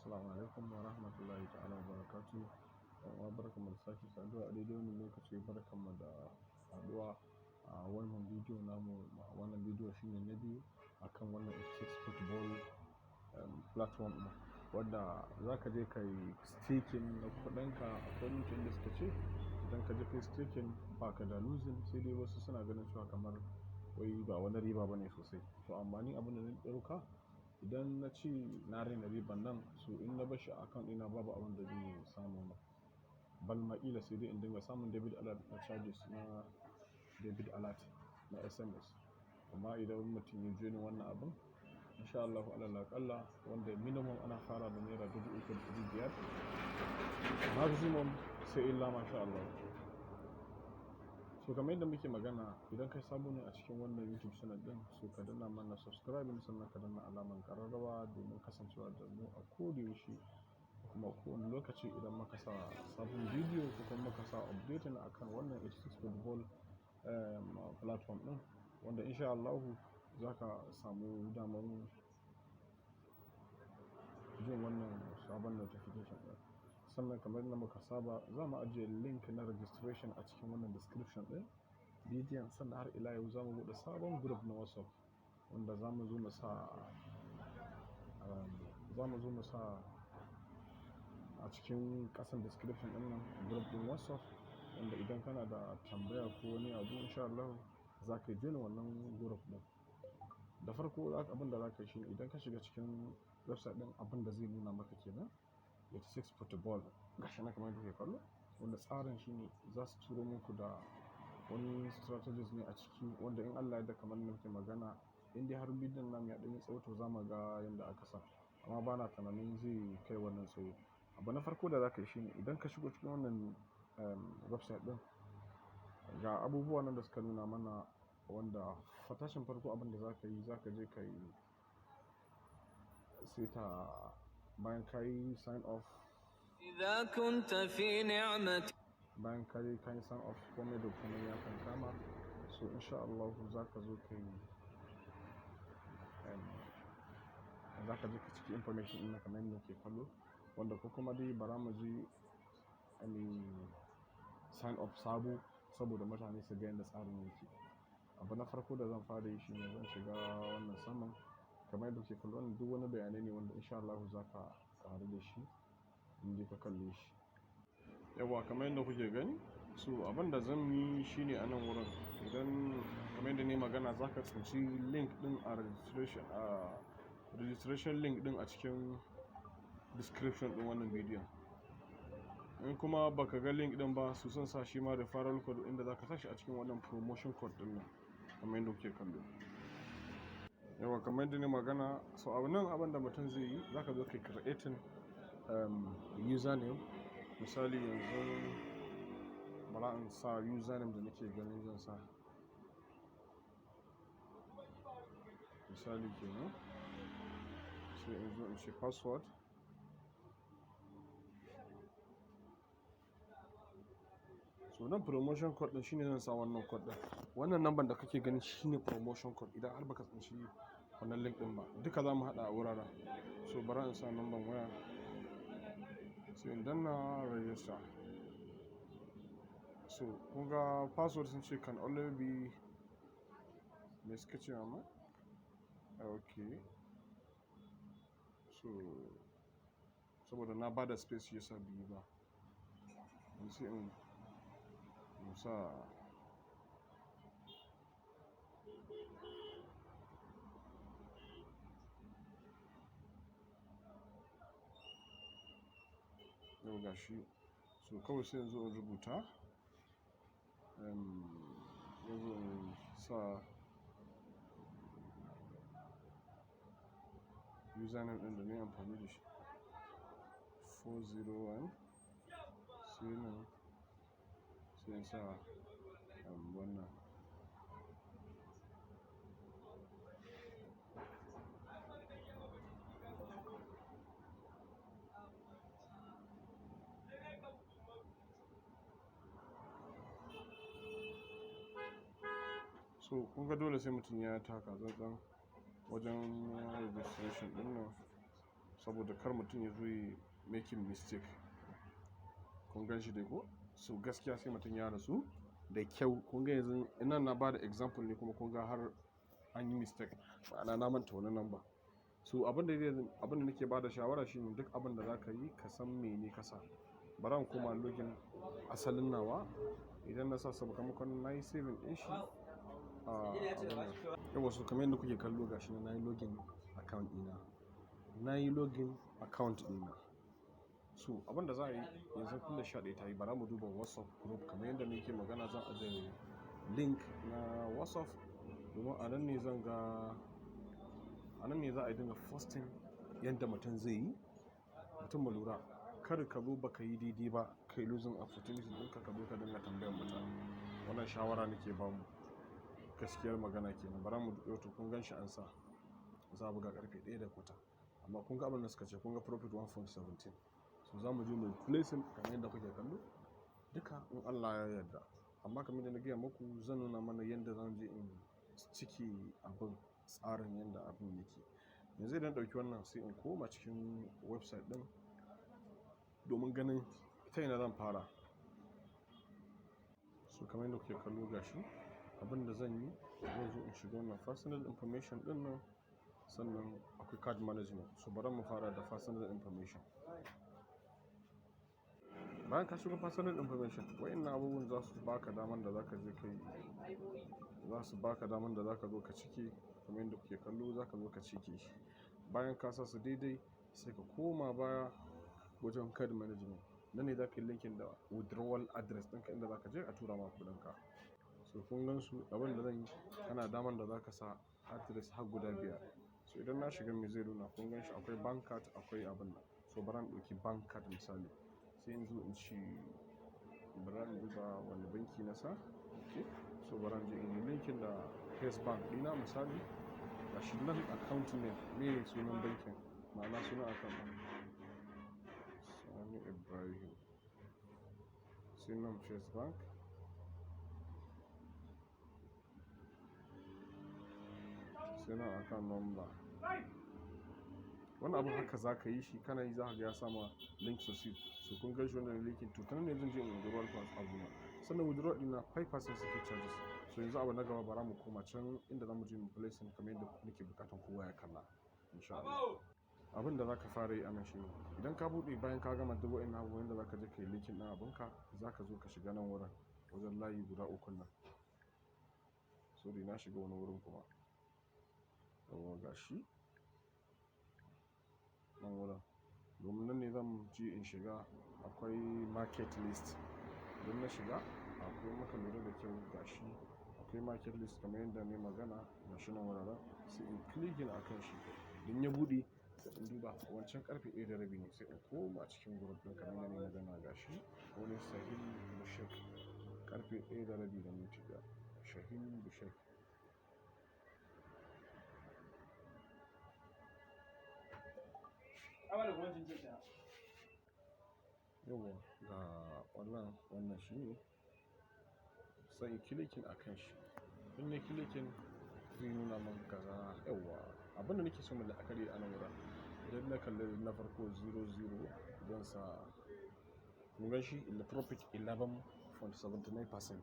Assalamu alaikum wa rahmatullahi ta'ala wa barakatuh. 'Yan uwa, barkanmu da sake saduwa a daidai wannan lokaci, barkanmu da haɗuwa a wannan bidiyo namu. Wannan bidiyo shine na biyu akan wannan 86 Football platform ɗin, wanda za ka je ka yi staking na kuɗinka. Akwai mutum da suka ce idan ka je ka yi staking ba ka da losing, sai dai wasu suna ganin cewa kamar wai ba wani riba bane sosai. To, amma ni abin da na ɗauka, idan na ci na raina riban nan, so in na bar shi a account ɗina, babu abin da zai samu ma. Bal ma ƙila sai dai in dinga samun debit alert na charges, na debit alert na SMS. Amma idan mutum ya join wannan abun, in sha Allahu, alal aƙalla wanda minimum ana fara da ₦3,500, maximum sai illa masha Allah. So kamar yadda muke magana, idan kai sabo ne a cikin wannan YouTube channel ɗin, so ka danna mana subscribe, sannan ka danna alamar ƙararrawa domin kasancewa da mu a ko da yaushe kuma kowane lokaci idan muka sa sabon bidiyo ko kuma muka sa updating akan wannan 86 Football platform ɗin, wanda in sha Allahu za ka samu damar jin wannan sabon notification ɗin. Sannan kamar yadda muka saba, za mu ajiye link na registration a cikin wannan description ɗin bidiyon. Sannan har ila yau za mu buɗe sabon group na WhatsApp wanda za mu zo mu sa a cikin ƙasan description ɗin nan, group ɗin WhatsApp, wanda idan kana da tambaya ko wani abu, in sha Allahu za ka yi join wannan group ɗin. Da farko abin da za ka yi shine, idan ka shiga cikin website ɗin, abin da zai nuna maka kenan, 86 Football, gashi nan kamar yadda kuke kallo, wanda tsarin shine za su turo muku da wani strategies ne a ciki, wanda in Allah ya yarda, kamar yadda muke magana, in dai har bidiyon namu ya ɗan yi tsawo, to za mu ga yanda aka sa, amma bana tunanin zai kai wannan tsawo. Abu na farko da za ka yi shine, idan ka shigo cikin wannan website ɗin, ga abubuwan nan da suka nuna mana, wanda tashin farko abin da za ka yi, za ka je ka yi seta bayan ka yi sign up. إذا كنت في نعمة Bayan ka yi sign up, komai da komai ya kan kama, so in sha Allahu za ka je ka ciki information ɗin kamar yadda ke kallo, wanda ko kuma dai bara mu je sign up sabo saboda mutane su ga yadda tsarin yake. Abu na farko da zan fara yi shine zan shiga wannan saman kamar yadda kuke kallo. Wannan duk wani bayanai ne wanda insha Allahu za ka ƙaru da shi in dai ka kalle shi. Yawwa, kamar yadda kuke gani, so abin da zan yi shine, a nan wurin, idan kamar yadda ne magana, za ka tsinci link ɗin a registration link ɗin a cikin description ɗin wannan bidiyon. In kuma baka ga link ɗin ba, su sun sa shi ma referral code inda za ka sa shi a cikin wannan promotion code ɗin nan kamar yadda kuke kallo. Yawwa, kamar yadda ne magana, so abu nan, abin da mutum zai yi, za ka zo kai creating username. Misali, yanzu bara in sa username da nake ganin zan sa, misali kenan, sai in zo in ce password. So nan promotion code din shine zan sa wannan code din. Wannan number da kake gani shine promotion code. Idan har baka tsinci wannan link din ba, duka za mu haɗa a wuraren. So bara in sa number waya, sai in danna register. So kun ga password sun ce can only be, me suka ce amma? Okay, so saboda na bada space yasa biyu ba. Sai in sa yau, gashi. So kawai sai in zo in rubuta, yanzu in sa username ɗin da na yi amfani da shi, 401, sai nan sai in sa wannan. So kun ga dole sai mutum ya taka tsantsan wajen registration ɗin nan. Saboda kar mutum ya zo yi making mistake. Kun gan shi dai ko? So gaskiya sai mutum ya natsu da kyau. Kun ga yanzu nan na ba da example ne, kuma kun ga har an yi mistake. Ma'ana, na manta wani number. So abin da nake ba da shawara shine, duk abin da za ka yi, ka san mene ka sa. Bara in koma login asalin nawa. Idan na sa, sakamakon na yi saving ɗin shi a abun nan. Yauwa, so kamar yadda kuke kallo, gashi nan nayi login account ɗina. Na yi login account ɗina. So abin da za a yi yanzu, tun da 11 ta yi, bara mu duba WhatsApp group. Kamar yadda nake magana, zan ajiye link na WhatsApp domin a nan ne za a dinga posting yadda mutum zai yi. Mutum mu lura, kar ka zo ba ka yi daidai ba, kai losing opportunity ɗinka, ka zo ka dinga tambayan mutane. Wannan shawara nake ba mu. Gaskiyar magana kenan. Bara mu duba. To, kun gan shi an sa za a buga karfe 1:15. Amma kun ga abin da suka ce, kun ga profit 1.17. So za mu je mu placing kamar yadda kuke kallo. Duka in Allah ya yarda. Amma kamar yadda na gaya muku, zan nuna mana yadda zan je in cike abin, tsarin yadda abin yake. Yanzu idan ɗauki wannan, sai in koma cikin website ɗin domin ganin ta ina zan fara. So kamar yadda kuke kallo, gashi abin da zan yi, zan zo in shiga wannan personal information ɗin nan, sannan akwai card management. So bari mu fara da personal information. Bayan ka shiga personal information, waɗannan abubuwan za su baka daman da za ka je kai, za su baka daman da za ka zo ka cike. Kamar yadda kuke kallo, za ka zo ka cike shi. Bayan ka sa su daidai, sai ka koma baya wajen card management. Nan ne za ka yi linking da withdrawal address ɗinka, inda za ka je a tura ma kuɗinka. So kun gan su, abin da zan yi, kana daman da za ka sa address har guda biyar. So idan na shiga, me zai nuna? Kun gan shi, akwai bank card, akwai abin nan. So bara in ɗauki bank card misali. Sai in zo in ci, bara in duba wane banki na sa. Okay. So bara in je in yi linking da First Bank ɗina misali. Gashi nan, account name, meye sunan bankin? Ma'ana sunan account ɗin. Sani Ibrahim. Sai nan First Bank. Sai nan account number. Wannan abun haka za ka yi shi, kana yi za ka ga ya sama link succeed. So kun gan shi, wannan linking, to ta nan ne zan je in withdrawal abuna. Sannan withdrawal ɗina 5% suke charges. So yanzu abu na gaba, bara mu koma can inda za mu je mu placing kamar yadda nake buƙatan kowa ya kalla in sha Allah. Abin da za ka fara yi a nan shine, idan ka buɗe, bayan ka gama duk wa'innan abubuwan da za ka je ka yi linking ɗin abunka, za ka zo ka shiga nan wurin wajen layi guda ukun nan. Sorry, na shiga wani wurin kuma. Yauwa, gashi nan wurin. Domin nan ne zan je in shiga, akwai market list. Idan na shiga, akwai, muka lura da kyau, gashi akwai market list kamar yadda na yi magana, gashi nan wuraren, sai in clicking a kan shi. Idan ya buɗe, sai in duba wancan karfe 1:30 ne, sai in koma cikin group ɗin kamar yadda na yi magana, gashi wani Sahil Bushek, karfe 1:30 da minti 1, Shahin Bushek. Yauwa, ga wannan, wannan shine. Sai in clicking a kan shi. In nayi clicking, zai nuna min kaza. Yauwa, abin da nake so mu la'akari a nan wurin, idan na kalli na farko 00, zan sa, kun gan shi, in the profit 11.79%.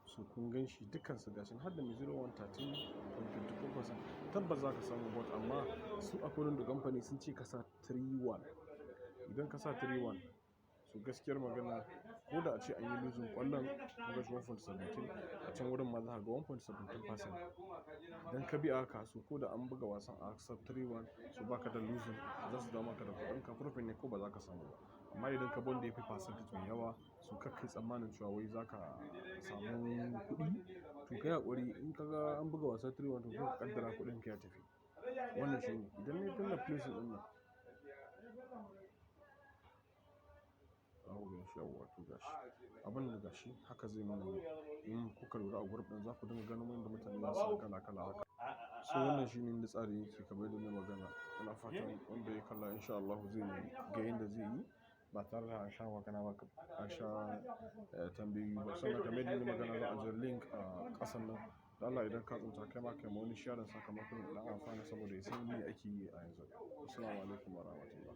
So kun gan shi dukkansu, gashi har da mai 01, 13.54%. Tabbas za ka samu bot, amma su according to company sun ce ka sa 31. Idan ka sa 31, so gaskiyar magana, ko da ace an yi losing ƙwallon, kun ga shi 1.17 a can wurin ma, za ka ga 1.17%. Idan ka bi a haka, so ko da an buga wasan a sa 3-1, so baka da losing, za su dawo maka da kuɗinka, profit ne ko ba za ka samu ba. Amma idan ka bi wanda yafi percentage mai yawa, so kar kai tsammanin cewa wai za ka samu kuɗi. To kai haƙuri, in ka ga an buga wasa 3-1, to ka ƙaddara kuɗinka ya tafi. Wannan shine. Idan na danna placing ɗin nan, za ku gan shi. Yauwa, to gashi. Abin da gashi haka zai nuna muku. In kuka lura a group ɗin, za ku dinga ganin wanda mutane za su kala kala haka. So wannan shine inda tsarin yake kamar yadda na magana. Ina fatan wanda ya kalla in sha Allahu zai ga yanda zai yi ba tare da an sha magana ba, an sha tambayoyi ba. Sannan kamar yadda na magana, zan ajiye link a ƙasan nan. Da Allah idan ka tsinta, kai ma kai ma wani sharing sakamakon ya ɗan amfana, saboda ya san me ake yi a yanzu. Assalamu alaikum wa rahmatullah.